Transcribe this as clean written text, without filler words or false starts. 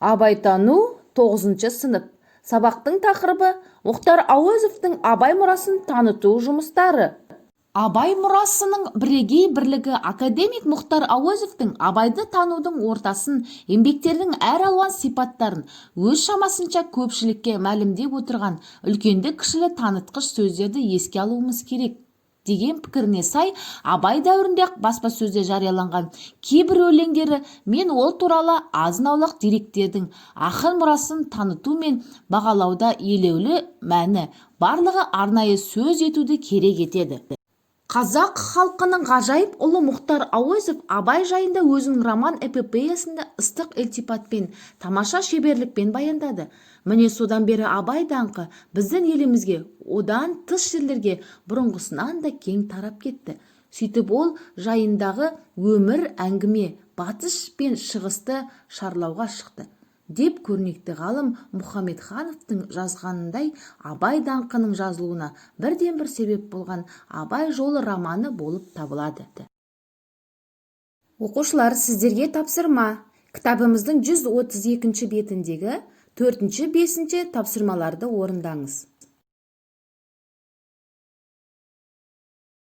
Абайтану, 9 сынып. Сабақтың тақырыбы: Мұхтар Әуезовтің Абай мұрасын таныту жұмыстары. Абай мұрасының бірегей бірлігі. Академик Мұхтар Әуезовтің Абайды танудың ортасын, еңбектерінің әр алуан сипаттарын өз шамасынша көпшілікке мәлімдеп отырған үлкенді-кішілі танытқыш сөздерді еске алуымыз керек деген пікіріне сай, Абай дәуірінде-ақ баспасөзде жарияланған кейбір өлеңдері мен ол туралы азын-аулақ деректердің ақын мұрасын таныту мен бағалауда елеулі мәні барлығы арнайы сөз етуді керек етеді. Қазақ халқының ғажайып ұлы Мұхтар Әуезов Абай жайында өзінің роман-эпопеясында ыстық ілтипатпен, тамаша шеберлікпен баяндады. Міне, содан бері Абай даңқы біздің елімізге, одан тыс жерлерге бұрынғысынан да кең тарап кетті. Сөйтіп, ол жайындағы өмір әңгіме батыс пен шығысты шарлауға шықты деп көрнекті ғалым Мұхамедхановтың жазғанындай, Абай даңқының жазылуына бірден-бір себеп болған «Абай жолы» романы болып табылады. Оқушылар, сіздерге тапсырма. Кітабымыздың 132 бетіндегі төртінші, бесінші тапсырмаларды орындаңыз.